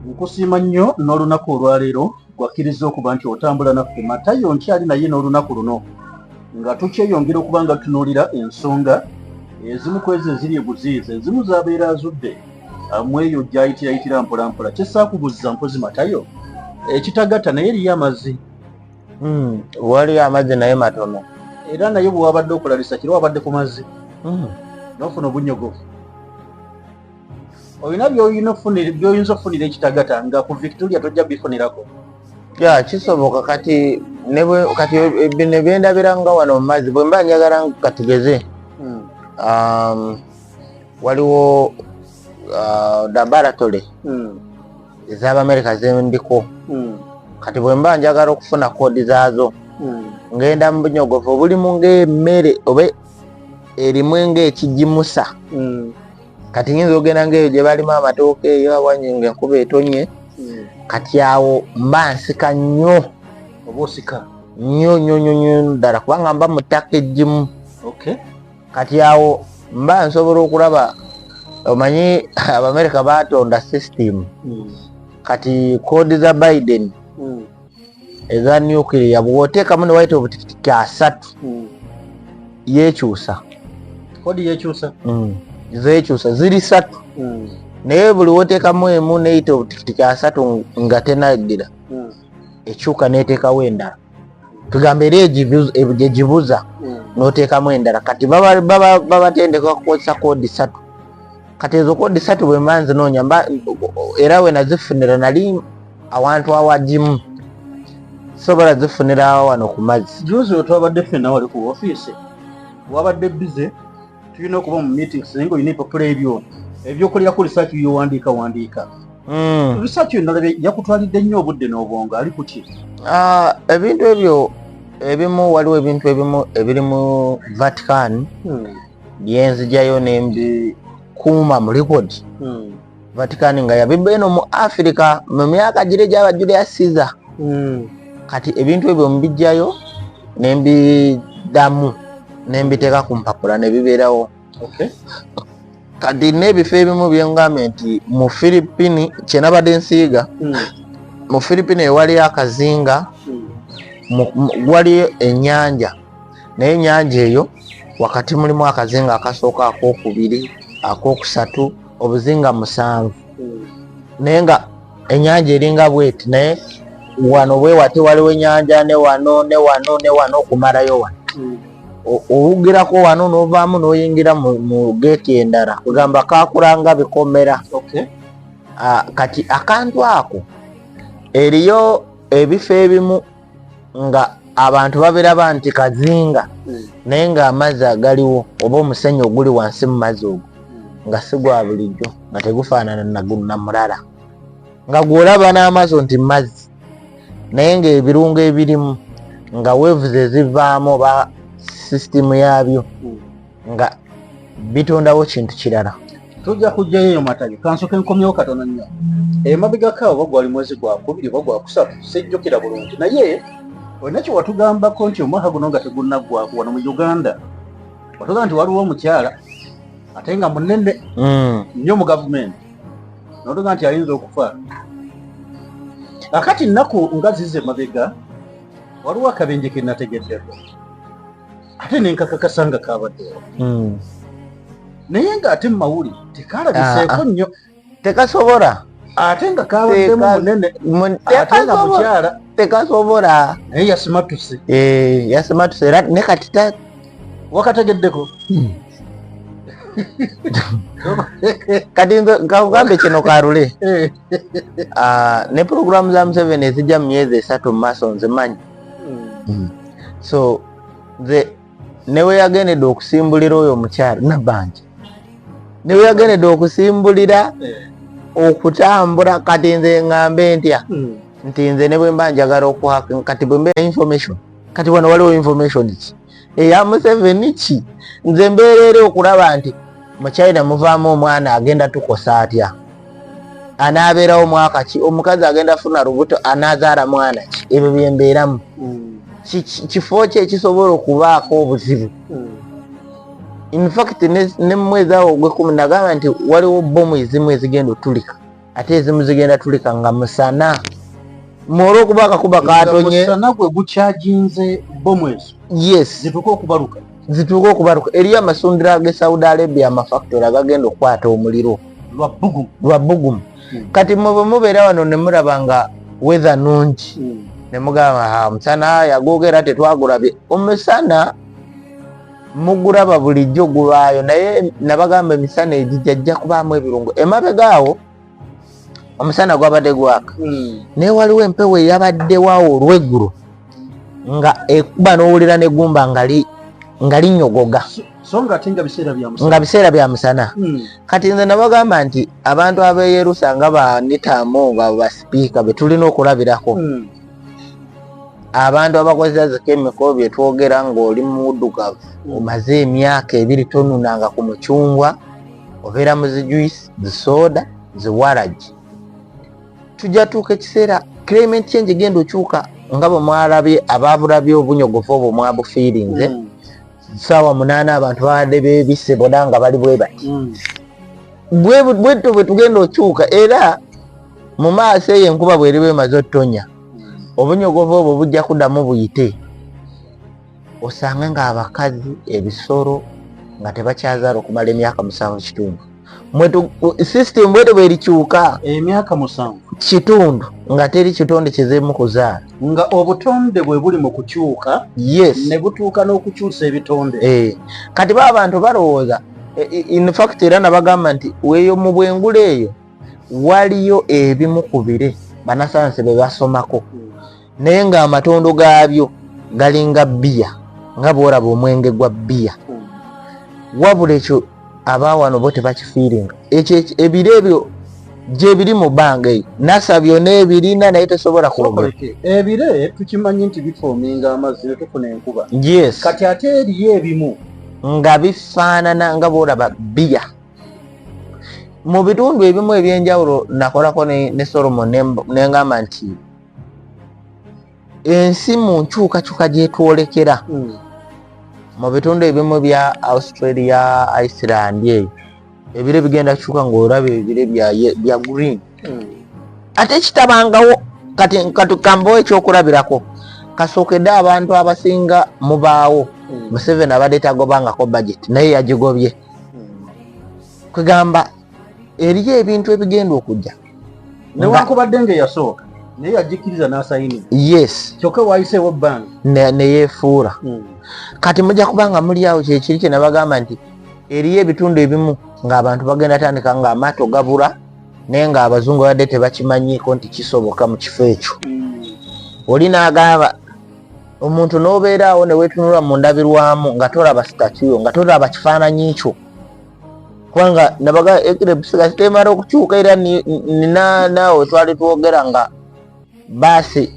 Nkusiima nnyo n'olunaku olwaleero gwakkiriza okuba nti otambula naffe. Matayo nkyali naye n'olunaku luno nga tukyeyongera okuba nga tutunuulira ensonga ezimu ku ezo eziri ebuziiza, ezimu z'abeera azudde mu eyo gy'ayitirayitira mpolampola. Kyesaakubuuza mpozi Matayo, ekitagatta naye eriyo amazzi. Waliyo amazzi naye matono. Era naye bwe wabadde okola research, era wabadde ku mazzi n'ofuna obunyogovu. Olina by'olina by'oyinza okufunira ekitagata nga ku Victoria tojja bifunirako? Ya, kisoboka. Kati kati bino byendabira nga wano mu mazzi, bwe mba njagala katugeze waliwo laboratory ez'Abamerika zendiko. Kati bwe mba njagala okufuna code zaazo, ngenda mu bunyogovu obulimu ng'emmere oba erimu ng'ekigimusa. Kati nyinza ogenda ngaeyo gye balimu amatooke eyo awanye ngaenkuba etonye. Kati awo mba nsika nnyo. Oba osika. Nnyo nnyo nnyo nnyo ddala, kubanga mba mu ttaka eggimu. Kati awo mba nsobola okulaba, omanyi Abamerika batonda system. Kati code za Biden eza nuclear, bw'oteekamu ne wayita obutikitiki 30, yeekyusa. Code yekyusa. Zeekyusa, ziri ssatu, naye buli woteekamu emu neyita obutikitiki 30 nga tenagira, ekyuka neteekawo endala. Tugamba era egibuza, n'oteekamu endala. Kati babatendeka kukozesa code ssatu. Kati ezo code ssatu bwe mba nzinoonya, era we nazifunira nali awantu awagimu, sobola zifunira wano ku mazzi. Juzi we twabadde ffenna wali ku ofiisi, wabadde busy, tulina okuba mu meetings, naye ngaolina ebipapula ebyo ebyokolerako research byowandiika wandiika. Research yo nalabye yakutwalidde nnyo obudde n'obwongo, ali ku ki? Ah, ebintu ebyo ebimu, waliwo ebintu ebimu ebiri mu Vatican byenzijayo nembikuuma mu record. Vatican nga yabibba eno mu Africa mu myaka giri egyaba Julius Caesar. Kati ebintu ebyo mbijjayo nembiddamu nembiteeka ku mpapula ne bibeerawo. Kati n'ebifo ebimu byengambye nti mu Philippine kyenabadde nsiiga, mu Philippine ewali akazinga, waliyo ennyanja, naye ennyanja eyo wakati mulimu akazinga akasooka, akokubiri, akokusatu, obuzinga 7, naye nga ennyanja eringa bweti, naye wano bwewate waliwo ennyanja ne wano ne wano ne wano okumalayo wano. Owugirako wano n'ovaamu n'oyingira mu geeti endala, kugamba kakulanga bikomera. Ah, kati akantu ako eriyo ebifo ebimu nga abantu babiraba nti kazinga, naye ng'amazzi agaliwo oba omusenyu oguli wansi mu mazzi ogwo nga si gwa bulijjo, nga tegufaanana na mulala, nga gw'olaba n'amaaso nti mazzi, naye ng'ebirungo ebirimu nga waves ezivaamu oba sisitimu yaabyo nga bitondawo kintu kirala. Tujja kujjayo eyo, Matayo. Kansooke nkomyewo katono nnyo emabegako awo, oba gwali mwezi gwakubiri oba gwakusatu, sejjukira bulungi, naye olina kye watugambako nti omwaka guno nga tegunnaggwako wano mu Uganda, watugamba nti waliwo omukyala ate nga munene nnyo mu gavumenti, notugamba nti ayinza okufa. Akati nnaku nga zize emabega waliwo akabenje ke nategeddeko ate nenkakakasa nga kabaddewo, naye ng'ate mu mawulire tekalabiseeko Ah, ah. nnyo. Tekasobola. Ate nga kabaddemu munene ate nga Tekasobola. mukyala. Tekasobola. Naye yasimatuse. Eh, yasimatuse era ne kati ta Wakategeddeko? Kati nze nkakugambe kino karule. Ah, ne puroguramu za Museveni ezijja mu myezi 3 mu maaso nzimanyi. So nze newe yagendedde okusimbulira oyo omukyala Nabbanja, newe yagendedde okusimbulira okutambula, kati nze ŋŋambe ntya nti nze ne bwe mba njagala okuha, kati bwe mbeera information, kati wano waliwo information ki eya Museveni ki? Nze mbeera eri okulaba nti mu China muvaamu omwana agenda tukosa atya, anaabeerawo mwaka ki, omukazi agenda funa lubuto, anaazaala mwana ki, ebyo byembeeramu. Kifo ki ekisobola okubaako obuzibu? In fact ne mu mwezi awo ogwekumi nagamba nti waliwo bomu ezimu ezigenda otulika. Ate ezimu zigenda tulika nga musana, olwokuba akakuba katonye. Musana gwe gukyajinze bomu ezo? Yes. Zituuke okubaluka. Zituuke okubaluka. Eriyo amasundiro ag'e Saudi Arabia, amafactory agagenda okukwata omuliro. Lwa bbugumu. Lwa bbugumu. Kati mwe bwe mubeera wano ne mulaba nga weather nungi, ne mugamba, "Ha, omusana yagwogera, tetwagulabye." Omusana mugulaba bulijjo, gubaayo, naye nabagamba emisana egijja jja kubaamu ebirungo. Emabega awo omusana gwabadde gwaka, naye waliwo empewo eyabaddewawo olweggulo nga ekuba n'owulira negumba nga linyogoga. So nga ate nga biseera bya musana. Nga biseera bya musana. Kati nze nabagamba nti abantu abeeyerusa nga banitaamu nga basipiika be tulina okulabirako, abantu abakozesa zi chemical byetwogera, ng'oli muddugavu, omaze emyaka 2 tonunanga ku mucungwa, obeera mu zi juice, zisoda, ziwaragi. Tujja tuuka ekiseera climate change egenda okyuka, nga bwe mwalabye ababulabye obunyogovu obwo mwabufiirinze. Saawa 8 abantu babadde beebisse bona nga bali bwe bati. Bwetyo bwe tugenda okyuka, era mu maaso eyo enkuba bweriba emaze otonya, obunyogovu obwo bujja kuddamu buyite, osange ng'abakazi, ebisolo nga tebakyazaala okumala emyaka 7.5. System bwete bwerikyuka. Emyaka 7 kitundu nga teri kitonde kizeemu kuzaala. Nga obutonde bwe buli mu kukyuka. Yes. Ne butuuka n'okukyusa ebitonde. Eh, kati ba abantu balowooza, in fact era nabagamba nti weeyo mu bwengula eyo waliyo ebimu ku bire bannasayansi be basomako, naye ng'amatondo gaabyo galinga bbiya, nga bw'olaba omwenge gwa bbiya. Wabula ekyo abaawano bo tebakifiiringa. Ekyo ebiro ebyo gye biri mu bbanga eyo, NASA byonna ebirina, naye tesobola kwogera. Sokoleke, ebire tukimanyi nti bifoominga amazzi ne tufuna enkuba. Yes. Kati ate eriyo ebimu nga bifaanana nga bw'olaba bbiya. Mu bitundu ebimu ebyenjawulo nakolako ne Solomon, nengamba nti ensi mu nkyukakyuka gyetwolekera, mu bitundu ebimu bya Australia, Iceland eyo ebire bigenda kyuka ng'olaba ebire bya green, ate kitabangawo. Kati katukambawo ekyokulabirako kasookedde abantu abasinga mubaawo. Museveni abadde tagobangako budget, naye yagigobye. Kwegamba eriyo ebintu ebigenda okujja. Newankubadde nga eyasooka naye yagikkiriza n'asayini. Yes. Kyokka wayiseewo bbanga. Neyeefuula. Kati mujja kubanga muli awo, kyekiri kye nabagamba nti eriyo ebitundu ebimu ng'abantu bagenda tandika ng'amaato gabula, naye ng'abazungu babadde tebakimanyiiko nti kisoboka mu kifo ekyo. Oli n'agamba omuntu n'obeera awo ne weetunula mu ndabirwamu nga tolaba statue, nga tolaba kifaananyi kyo, kubanga nabaga eclipse temala okukyuka. Era nina naawe twali twogera nga baasi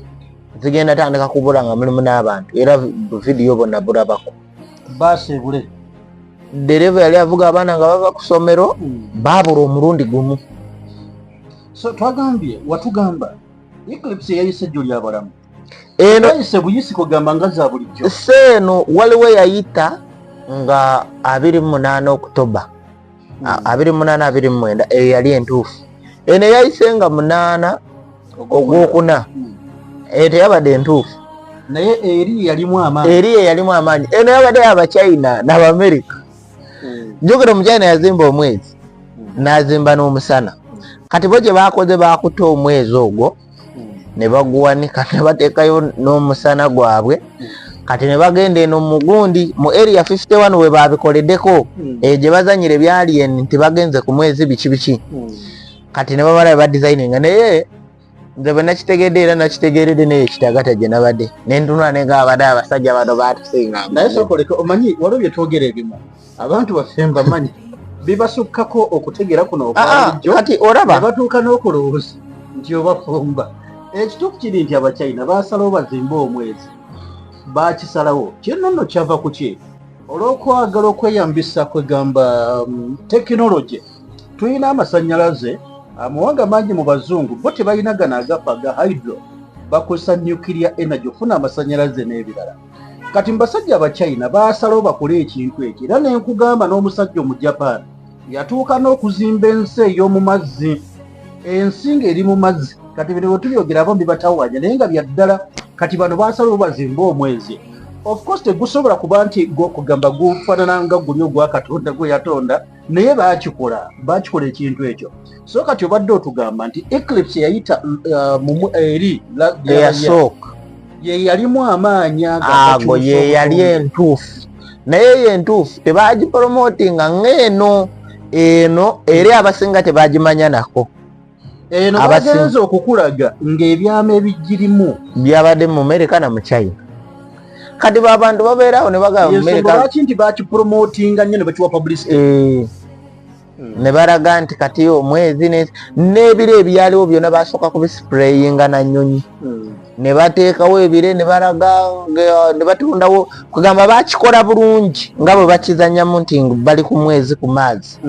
zigenda tandika kubula nga mulimu n'abantu, era vidiyo bonna bulabako. Baasi ebule? Dereva yali avuga abaana nga bava ku ssomero, baabula omulundi gumu. So twagambye, watugamba eclipse eyayise ejjo lyabalamu Eno yayise buyisi kugamba nga za bulijjo. Seeno waliwo eyayita nga 28 Okutoba, 28, 29, eyo yali entuufu. Eno eyayise nga 8 Ogwokuna, eyo teyabadde entuufu. Naye eri yalimu amaanyi. Eri eyalimu amaanyi. Eno yabadde Abachina n'Abamerika. Njogera Omuchina yazimba omwezi, n'azimba n'omusana. Kati bo gye bakoze, bakutte omwezi ogwo ne baguwanika ne bateekayo n'omusana gwabwe. Kati ne bagenda eno mu gundi mu Area 51 we babikoleddeko, eyo gye bazanyira ebya alien nti bagenze ku mwezi, biki biki. Kati ne babala badesigninga, naye nze bwe nakitegedde, era nakitegeredde naye ekitagata gye nabadde nentunula nenga abadde abasajja bano batusinga. Naye sookoleke, omanyi waliwo byetwogera ebimu abantu baffe mbamanyi bibasukkako okutegeera kuno Ah, ah, okwabulijjo. Kati olaba ne batuuka n'okulowooza nti obafumba. Ekituufu kiri nti Abachina basalawo bazimbe omwezi, bakisalawo kino nno kyava ku ki? Olw'okwagala okweyambisa kwegamba tekinologi. Tulina amasannyalaze amawanga mangi mu bazungu, bo tebalina gano agafa ga hydro, bakozesa nuclear energy okufuna amasannyalaze n'ebirala. Kati mu basajja Abachina basalawo bakole ekintu ekyo, era nenkugamba n'omusajja Omujapan yatuuka n'okuzimba ensi ey'omu mazzi. Ensi ng'eri mu mazzi. Kati bino bwe tubyogera abamu bibatawanya, naye nga bya ddala. Kati bano basalawo bazimbe omwezi. Of course tegusobola kuba nti kugamba gufaanana nga guli ogwa Katonda gwe yatonda, naye bakikola, bakikola ekintu ekyo. So kati obadde otugamba nti eclipse yayita eri eyasooka ye yalimu amaanyi. Ago ye yali entuufu, naye eyo entuufu tebagipromotinga ng'eno. Eno eri abasinga tebagimanya nako. Eno bagenze okukulaga ng'ebyama ebigirimu byabadde mu Amerika na mu China. Kati babantu babeerawo ne bagamba mu Amerika lwaki nti bakipromotinga nnyo ne bakiwa publicity. Ne balaga nti kati omwezi n'ebiro ebyaliwo byonna basooka kubisprayinga na nnyonyi. Ne bateekawo ebire, ne balaga, ne batundawo. Kugamba bakikola bulungi nga bwe bakizannyamu nti bali ku mwezi, ku maazi.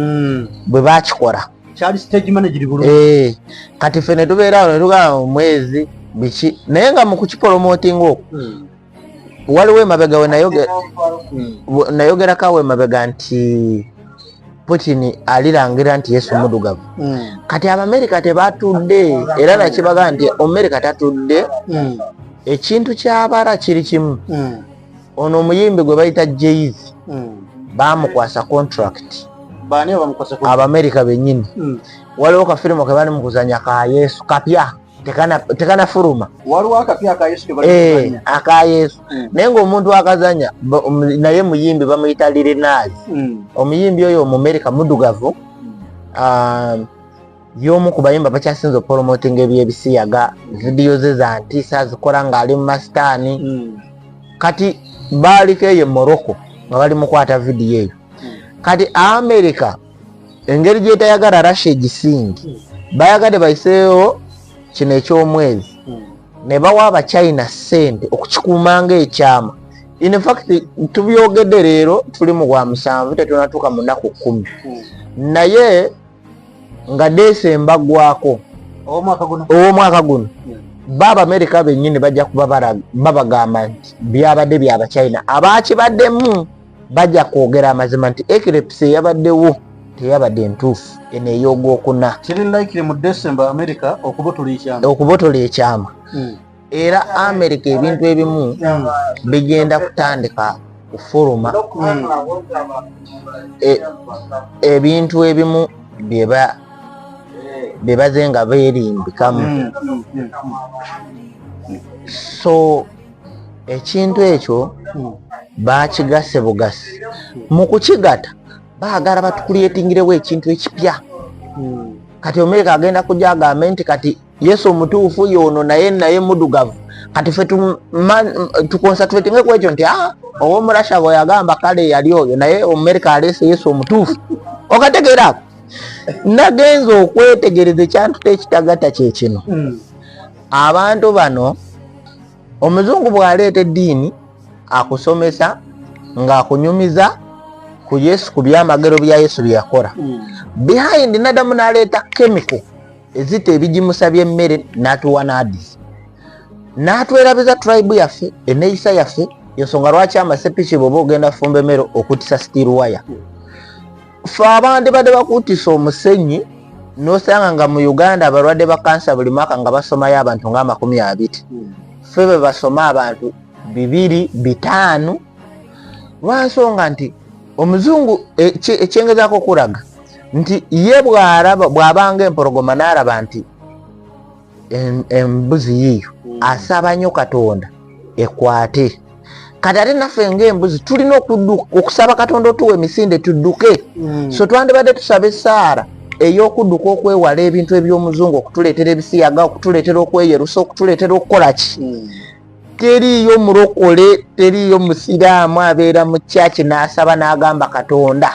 Bwe bakikola kyali stage managed bulungi. Kati ffe ne tubeerawo ne tugamba omwezi biki, naye nga mu kukipromotinga okwo waliwo emabega we nayogerako awo emabega nti Putin alirangira nti Yesu muddugavu. Kati Abamerika tebatudde, era nakibaga nti Omumerika tatudde. Ekintu kyabala kiri kimu. Ono omuyimbi gwe bayita Jay-Z bamukwasa contract. Baani abamukwasa? Abamerika bennyini. Waliwo kafirimu ke bali mu kuzanya ka Yesu kapya, tekanafuluma. Waliwo akapya aka Yesu ke bali kuzannya. Aka Yesu. Naye ng'omuntu akazanya naye muyimbi, bamuyita Lil Nas. Omuyimbi oyo Omumerika muddugavu, y'omu ku bayimbi abakyasinze opromotinga ebyebisiyaga. Vidiyo ze za ntiisa, zikola ng'ali mu masitaani. Kati baaliko eyo e Morocco nga bali mukwata vidiyo eyo. Kati America engeri gyetayagala Russia egisingi, bayagadde bayiseewo kino ekyomwezi ne bawa Abachina ssente okukikuuma ng'ekyama. In fact tubyogedde leero tuli mu gwa 7, tetunatuuka mu nnaku 10, naye nga Desemba gwako ow'omwaka guno. Ow'omwaka guno, ba Abamerika bennyini bajja kuba babagamba nti byabadde byabachina. Abakibaddemu bajja kwogera amazima nti eclipse eyabaddewo teyabadde entuufu, eno ey'ogwokuna. Kiri likely mu December America okubotola ekyama. Okubotola ekyama. Era America ebintu ebimu bigenda kutandika kufuluma. Ebintu ebimu bye baze nga beerimbikamu. So ekintu ekyo bakigase bugasi. Mu kukigata baagala batucreatingirewo ekintu ekipya. Kati Omerika agenda kujja agambe nti kati Yesu omutuufu yono, naye muddugavu. Kati ffe tuconcentratinge ku ekyo nti ah, ow'Omurasha bwe yagamba kale yali oyo, naye Omumerika aleese Yesu omutuufu. Okategeera ako? Nagenza okwetegereza ekyantuta ekitagatta kyekino. Abantu bano, omuzungu bw'aleeta eddiini akusomesa ng'akunyumiza ku Yesu, ku byamagero bya Yesu bye yakola behind, nadamu n'aleeta chemical ezita ebigimusa by'emmere, n'atuwa n'adis, n'atwerabiza tribe yaffe, enneeyisa yaffe. Ensonga lwaki amasepiki, bw'oba ogenda fumba emmere okutisa steel wire, fe abandi badde bakutisa omusenyi, n'osanga nga mu Uganda abalwadde ba kansa buli mwaka nga basomayo abantu nga 20, ffe be basoma abantu bibiri bitaano, lwansonga nti omuzungu ekyengezaako okulaga nti ye bw'alaba, bw'abanga empologoma n'alaba nti embuzi yiiyo, asaba nnyo Katonda ekwate. Kati ate naffe ng'embuzi tulina okusaba Katonda otuwa emisinde tudduke. So twandibadde tusaba essaala ey'okudduka, okwewala ebintu eby'omuzungu okutuleetera ebisiyaga, okutuleetera okweyerusa, okutuleetera okukola ki. Teriiyo mulokole, teriiyo musiraamu abeera mu kyaki n'asaba n'agamba Katonda,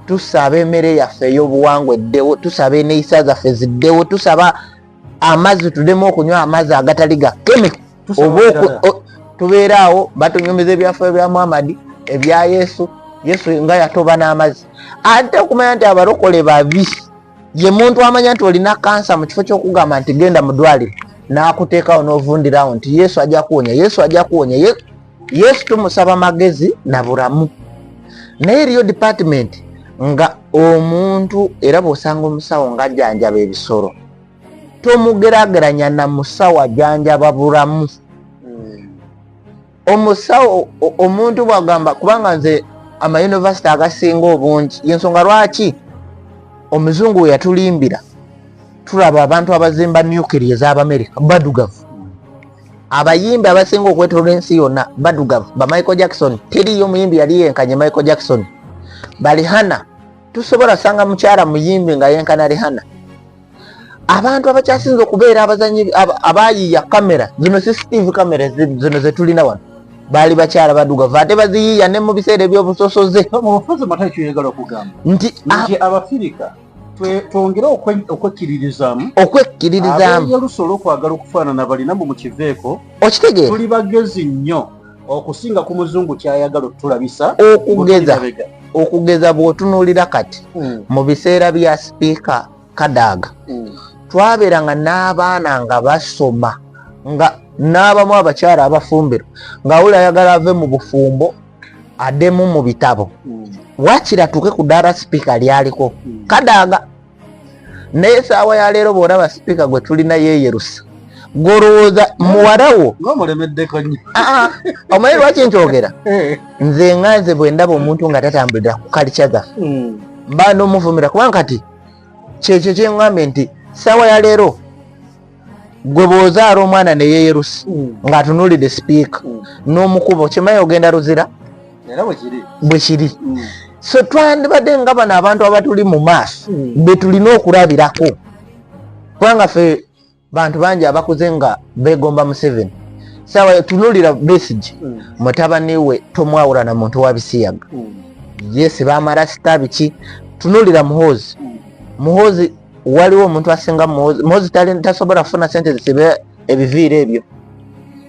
tusaba emmere yaffe ey'obuwangwa eddewo, tusaba enneeyisa zaffe ziddewo, tusaba amazzi tuddemu okunywa amazzi agatali ga chemical. Tusaba oba kirala. Tubeera awo batunyumiza ebyafaayo bya Muhammadi, ebya Yesu. Yesu nga yatoba n'amazzi. Ate okumanya nti abalokole babi, ye muntu amanya nti olina kansa, mu kifo ky'okugamba nti genda mu ddwaliro, n'akuteekawo n'ovundirawo nti Yesu ajja kuwonya, Yesu ajja kuwonya. Yesu tumusaba magezi na bulamu, naye eriyo department nga omuntu, era bw'osanga omusawo ng'ajjanjaba ebisolo. Tomugerageranya na musawo ajjanjaba bulamu. Omusawo, omuntu bwagamba, kubanga nze amayunivasite agasinga obungi, yensonga lwaki omuzungu we yatulimbira. Tulaba abantu abazimba nuclear ez'Abamerika badugavu, abayimbi abasinga okwetolola ensi yonna badugavu, ba Michael Jackson, teriyo muyimbi yali yenkanye Michael Jackson, ba Rihanna, tusobola sanga mukyala muyimbi nga yenkana Rihanna. Abantu abakyasinze okubeera abazanyi abayiiya kamera zino, CCTV kamera zino zetulina wano, baali bakyala badugavu, ate baziyiiya ne mu biseera ebyobusosoze. Mu bufuzi, Matayo, kyoyagala okugamba nti nti Abafirika twongere okwekkiririzaamu? Okwekkiririzaamu. Abeeyerusa olw'okwagala okufaanana balinamu mu kiveeko. Okitegeera? Tuli bagezi nnyo okusinga ku muzungu kyayagala otulabisa. Okugeza bw'otunuulira kati mu biseera bya Sipiika Kadaaga, twabeeranga n'abaana nga basoma, nga n'abamu abakyala abafumbirwa, ng'awula ayagala ave mu bufumbo addemu mu bitabo, wakiri atuuke ku ddaala sipiika lyaliko Kadaaga. Naye esaawa ya leero bw'olaba sipiika gwe tulina yeeyerusa, golowooza muwala wo. Ng'omulemeddeko nnyo. Ah, ah, omanyi lwaki nkyogera? Nze nga nze bwe ndaba omuntu nga tatambulira ku kalica zaffe, mba n'omuvumira, kubanga kati kyekyo kyeŋŋambye nti saawa ya leero gwe bw'ozaala omwana ne yeeyerusa ng'atunuulidde sipiika n'omukuba, okimanyi ogenda Luzira. Era bwe kiri. Bwe kiri. So twandibadde nga bano abantu abatuli mu maaso be tulina okulabirako, kubanga ffe bantu bangi abakuze nga begomba Museveni. Sawa tunulira Besigye, mutabani we tomwawula na muntu wa bisiyaga. Yes, bamala sita biki. Tunulira Muhoozi. Muhoozi, waliwo omuntu asinga Muhoozi? Muhoozi tasobola kufuna sente zisibe ebiviiro ebyo.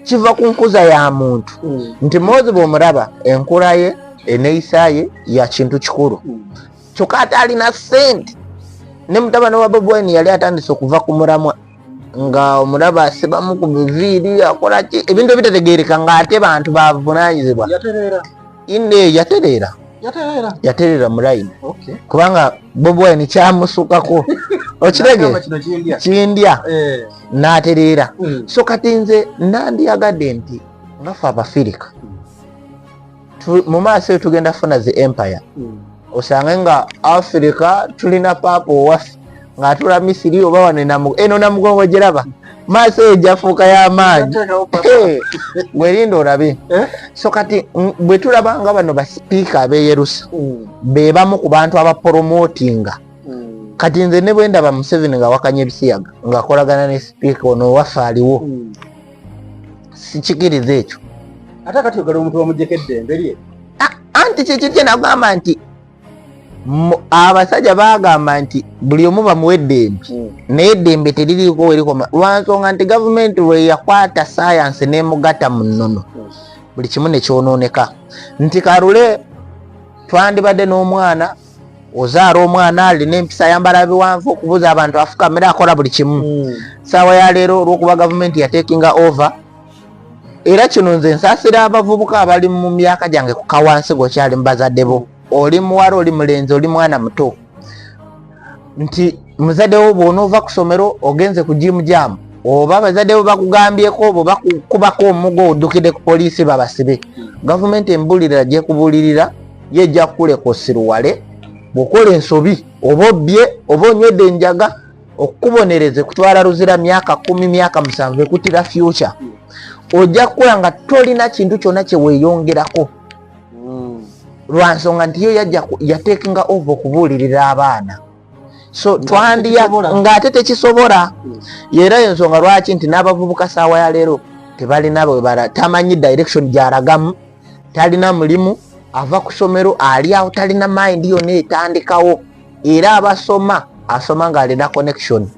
Kiva ku nkuza ya muntu, nti Muhoozi bw'omulaba enkula ye, eneeyisa ye ya kintu kikulu, kyokka ate alina sente. Ne mutabani wa Bobi Wine yali atandise okuva ku mulamwa, nga omulaba asibamu ku biviiri, akola ki, ebintu ebitategeereka, ng'ate bantu bavunanyizibwa. Yatereera. Ine yatereera. Yatereera. Yatereera mu line, kubanga Bobi Wine kyamusukako, okirege. Nagamba kino kindya. Kindya. N'atereera. So kati nze nandyagadde nti nga ffe Abafirika mu maaso eyo tugenda kufuna zi empire, osange nga Africa tulina paapa owaffe ng'atula Misiri oba wano eno Namugongo giraba maaso eyo jafuuka y'amaanyi. Yateekawo papa. Hey, gwerinda olabe. Eh? So kati bwe tulaba nga bano basipiika abeeyerusa be bamu ku bantu abaporomotinga. Kati nze ne bwe ndaba Museveni nga wakanya ebisiyaga ng'akolagana ne sipiika ono owaffe aliwo, sikikiriza ekyo. Ate kati ogala omuntu bamugyeko eddembe lye. Anti kiki kye nagamba nti abasajja bagamba nti buli omu bamuwa eddembe, naye eddembe teririiko werikoma, lwansonga nti gavumenti lwe yakwata sayansi n'emugatta mu nnono, buli kimu nekyonooneka. Nti kalule twandibadde n'omwana, ozaala omwana alina empisa, ayambala biwanvu, okubuuza abantu, afukamira, akola buli kimu. Saawa ya leero olwokuba gavumenti yatekinga over, era kino nze nsaasira abavubuka abali mu myaka gyange ku kawansi, gweokyali mu bazadde bo, oli muwala, oli mulenzi, oli mwana muto, nti muzadde wo bw'onoova ku ssomero ogenze ku jimu jamu, oba abazadde bo bakugambyeko, oba bakukubako omugo, oddukidde ku poliisi babasibe. Gavumenti embulirira gyekubuulirira ye ejja kukuleka osiruwale. Bw'okola ensobi, oba obbye, oba onywedde enjaga, okukubonereza ekutwala Luzira myaka 10, myaka 7, ekutira future. Ojja kukola nga tolina kintu kyonna kyeweeyongerako, lwansonga nti yo yajja yatekinga over okubuulirira abaana. So twandiya tekisobola. Ng'ate tekisobola. Era ensonga lwaki nti n'abavubuka saawa ya leero tebalina bwe tamanyi direction gy'alagamu, talina mulimu, ava ku ssomero ali awo, talina mind yonna etandikawo. Era abasoma asoma ng'alina connection,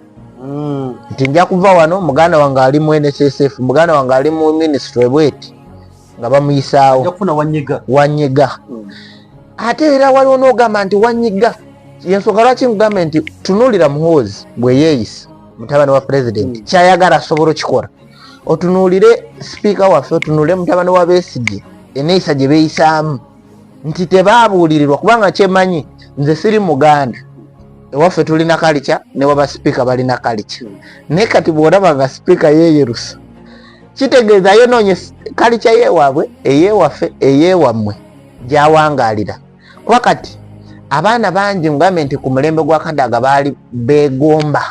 nti nja kuva wano, muganda wange ali mu NSSF, muganda wange ali mu ministry bweti, nga bamuyisaawo. Ajja kufuna wanyiga. Wanyiga. Ate era waliwo n'ogamba nti wanyiga, yensonga lwaki nkugambe nti tunuulira Muhoozi bwe yeeyisa, mutabani wa pulezidenti, kyayagala asobola okikola. Otunuulire sipiika waffe, otunuulire mutabani wa Besigye, eneeyisa gye beeyisaamu, nti tebaabuulirirwa. Kubanga kyemanyi nze siri muganda. Ewaffe tulina culture, newaba sipiika balina culture, naye kati bw'olaba nga sipiika yeeyerusa, kitegeeza yonoonye culture yeewaabwe, eyewaffe, eyewammwe gyawangaalira. Kuba kati abaana bangi ngambe nti ku mulembe gwa Kadaga baali beegomba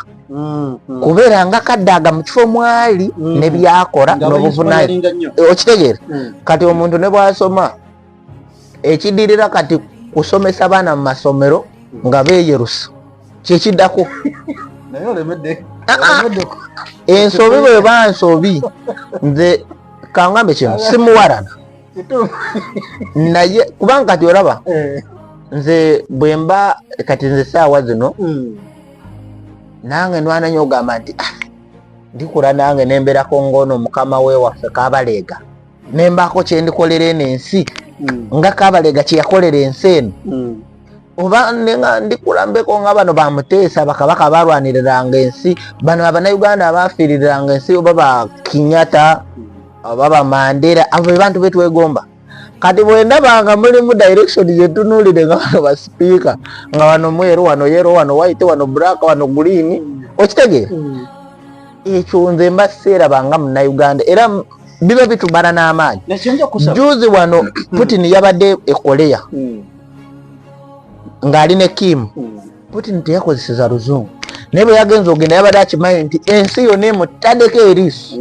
kubeera nga Kadaga mu kifo mwali ne byakola Nga n'obuvunaanyizibwa. bayinspiringa nnyo. Okitegeera? Kati omuntu ne bwasoma, ekidirira kati kusomesa baana mu masomero nga beeyerusa, kyekiddako. Naye olemedde. Ah, ah. Olemedde. Ensobi bweba nsobi, nze kangambe kino, simuwalana. Kituufu. Naye kubanga kati olaba nze bwe mba kati nze saawa zino nange nwana nyo ogamba nti, "Ah, ndikula nange nembeerako ng'ono mukama we waffe Kabaleega, nembaako kyendikolera eno ensi nga Kabaleega kyeyakolera ensi eno, oba nenga ndikula mbeko nga bano bamuteesa, bakabaka balwaniriranga ensi, bano Abannayuganda abafiiriranga ensi, oba ba Kenyatta oba ba Mandela." Abo be bantu betwegomba. Kati bwendaba nga mulimu direction gyetunuulire nga bano basipiika, nga wano mweru, wano yellow, wano white, wano black, wano green, okitegeera? Ekyo nze mba seeraba nga Munnayuganda, era biba bitumala n'amaanyi. Nekyenja kusaba. Juzi wano Putin yabadde e Korea ng'ali ne Kim. Putin teyakozeseza luzungu, naye bwe yagenza ogenda yabadde akimanyi nti ensi yonna emutaddeko eriiso.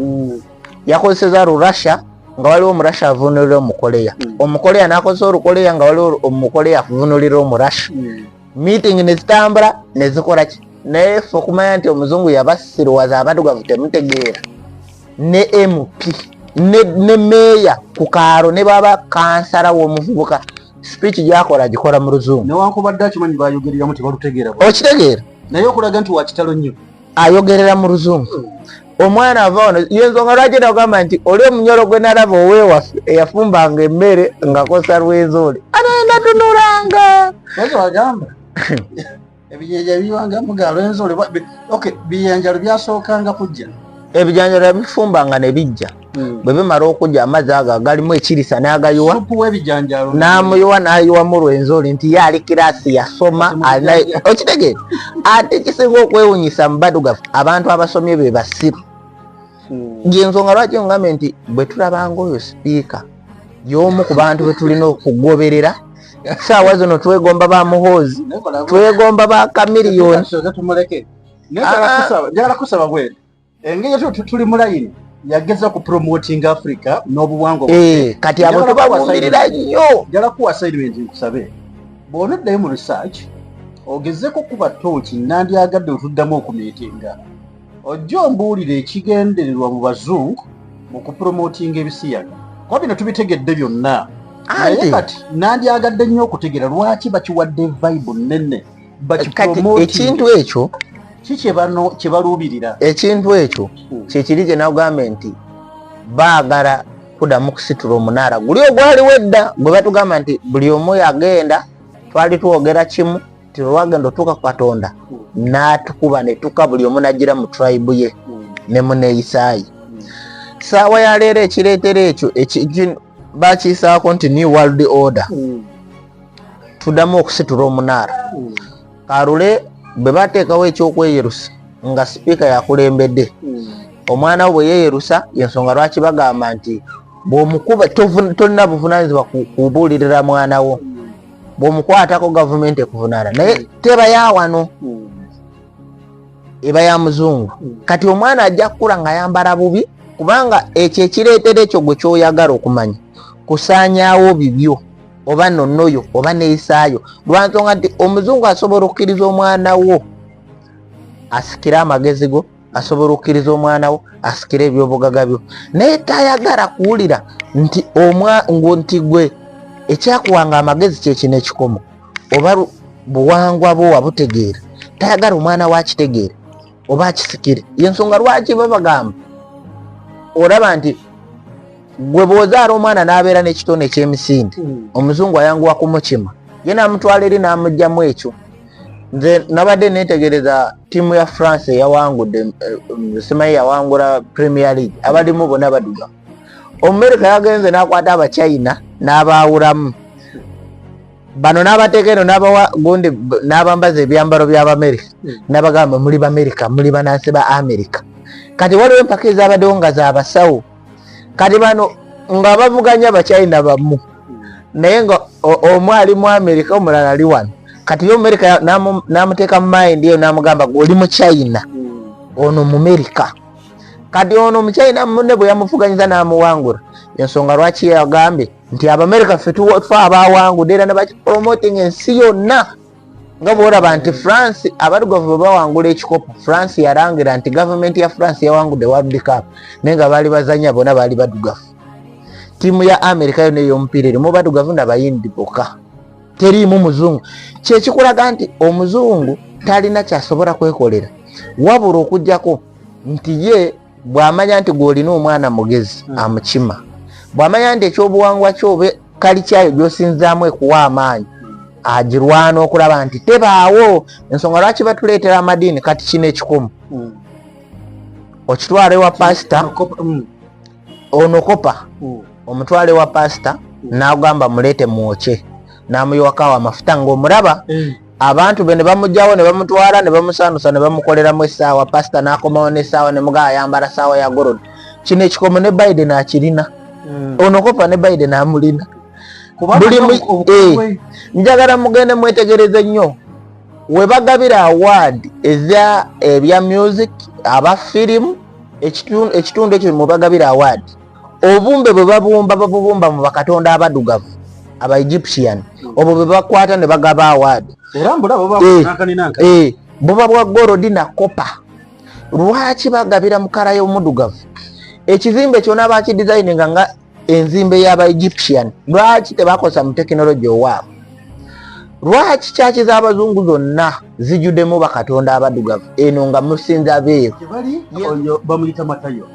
Yakozeseza Lurussia nga waliwo Omurussia avunulira Omukoleya, Omukoleya n'akozesa Olukoleya nga waliwo Omukoleya avunulira Omurussia. Meeting nezitambula nezikola ki, naye ffe okumanya nti omuzungu yabasiruwaza, abaddugavu temutegeera. Ne MP ne meeya ku kaalo ne baba kansala w'omuvubuka, speech gyakola agikola mu luzungu. Newankubadde akimanyi bayogereramu tebalutegeera. Okitegeera? Naye okulaga nti wakitalo nnyo. Ayogerera mu luzungu. Omwana ava wano, yensonga lwaki nagamba nti oli omunyolo gwe nalaba owewaffe eyafumbanga emmere ng'akozesa Rwenzori, anaenda tunulanga. Lwaki bagamba ebiyenja biwangamu ga Rwenzori? Okay, biyenjalo byasookanga kujja. Ebijanjalo yabifumbanga ne bijja, bwe bimala okujja amazzi ago agalimu ekirisa n'agayiwa. Supu w'ebijanjalo. N'amuyiwa, n'ayiwamu Rwenzori nti ye ali class, yasoma okitegeera? Ate kisinga okwewunyisa mu baddugavu, abantu abasomye be basiru. Yensonga lwaki ngambe nti bwe tulabanga oyo sipiika y'omu ku bantu be tulina okugoberera saawa zino, twegomba ba Muhoozi, twegomba ba Chameleone. Tumuleke. Naye njagala kusaba bwene engeri tuli mu layini yageza ku promoting Africa n'obuwangwa. Eh, kati abo tubavumirira nnyo. Njagala kuwa assignment, nkusabe bw'onoddayo mu research ogezeko kuba tooki. Nandyagadde otuddamu okumeetinga, ojja ombuulire ekigendererwa mu bazungu mu kupromotinga ebisiyaga, kuba bino tubitegedde byonna, naye Anti kati nandyagadde nnyo okutegeera lwaki bakiwadde vibe nnene. Kati Bakipromoting. Ekintu ekyo ki kyebano kyebaluubirira? Ekintu ekyo kyekiri kye nakugambe nti baagala kuddamu kusitula omunaala guli ogwaliwo edda gwe batugamba nti buli omu yagenda, twali twogera kimu ti lwagenda otuuka ku Katonda n'atukuba ne tuka buli omu n'ajjira mu tribe ye ne muneeyisaayi. Saawa ya leero ekireetera ekyo bakiisaako nti new world order, tuddamu okusitula omunaala. Kalule bwe bateekawo ekyokweyerusa nga sipiika yakulembedde, omwana we bwe yeeyerusa, yensonga lwaki bagamba nti bw'omukuba tolina buvunaanyizibwa kubuulirira mwana wo, bw'omukwatako gavumenti ekuvunaana, naye teba ya wano, eba ya muzungu. Kati omwana ajja kukula ng'ayambala bubi, kubanga ekyo ekireetera ekyo gwe kyoyagala okumanya kusaanyaawo bibyo oba nonnoyo oba neeyisaayo, lwansonga nti omuzungu asobola okukkiriza omwana wo asikire amagezi go, asobola okukkiriza omwana wo asikire ebyobugaga byo, naye tayagala kuwulira nti nti gwe ekyakuwanga amagezi kyekino ekikomo oba buwangwa bwo wabutegeera. Tayagala omwana we akitegeere oba akisikire. Yensonga lwaki babagamba, olaba nti gwe bw'ozaala omwana n'abeera n'ekitone ekyemisinde, omuzungu ayanguwa kumukima ye n'amutwala eri n'amugjamu ekyo. Nze nabadde netegereza ttiimu ya France eyawangudde, simanyi yawangula Premier League, abalimu bonna baddugavu. Omumerika yagenze n'akwata Abachina n'abaawulamu. Bano n'abateeka eno n'abawa gundi n'abambaza ebyambalo by'Abamerika, n'abagamba muli Bamerika, muli banansi ba Amerika. Kati waliwo empaka ezabaddewo nga z'abasawo. Kati bano nga bavuganya Bachina bamu, naye nga omu ali mu Amerika, omulala ali wano. Kati ye Omumerika n'amuteeka mu mind eyo, n'amugamba gwe oli mu China, ono Mumerika. Kati ono Omuchina munne bwe yamuvuganyiza n'amuwangula, ensonga lwaki yagambye nti Abamerika ffe fe abawangudde, era ne bakipromoting ensi yonna. Nga bwolaba nti France abadugavu bwe bawangula ekikopo, France yalangira nti gavumenti ya France yawangudde World Cup, naye nga baali bazanya bonna baali badugavu. Ttiimu ya Amerika yonna ey'omupiira erimu badugavu nabayindi bokka, teriimu muzungu. Kyekikulaga nti omuzungu talina kyasobola kwekolera, wabula okugjako nti ye bw'amanya nti gw'olina omwana mugezi, amukima. Bw'amanya nti ekyobuwangwa kyoba kali kyayo gy'osinzaamu ekuwa amaanyi, agirwana okulaba nti tebaawo. Ensonga lwaki batuleetera amadiini. Kati kino ekikomo okitwala ewa pasita, ono copper omutwala ewa pasita, n'agamba muleete mwokye, n'amuyiwakawo amafuta ng'omulaba. Abantu be ne bamugjawo ne bamutwala ne bamusaanusa ne bamukoleramu essaawa. Pasita n'akomawo n'essaawa ne mugaa ayambala ssaawa ya gold. Kino ekikomo ne Biden akirina. Ono copper ne Biden amulina. Kubanga Njagala mugende mwetegereze nnyo we bagabira award eza ebya music, aba firimu, ekitundu ekyo mwe bagabira award, obumbe bwe babumba babubumba mu bakatonda abadugavu aba Egyptian, obwo bwe bakwata ne bagaba award. Era mbulaba. Bakaninankani. Buba bwa gold na copper. Lwaki bagabira mu color y'omudugavu? Ekizimbe kyonna bakidesigninga nga enzimbe y'aba Egyptian. Lwaki tebakozesa mu tekinologi owaabwe? Lwaki church z'abazungu zonna zijjuddemu bakatonda abadugavu, eno nga musinza beeru? Tebali oyo bamuyita Matayo.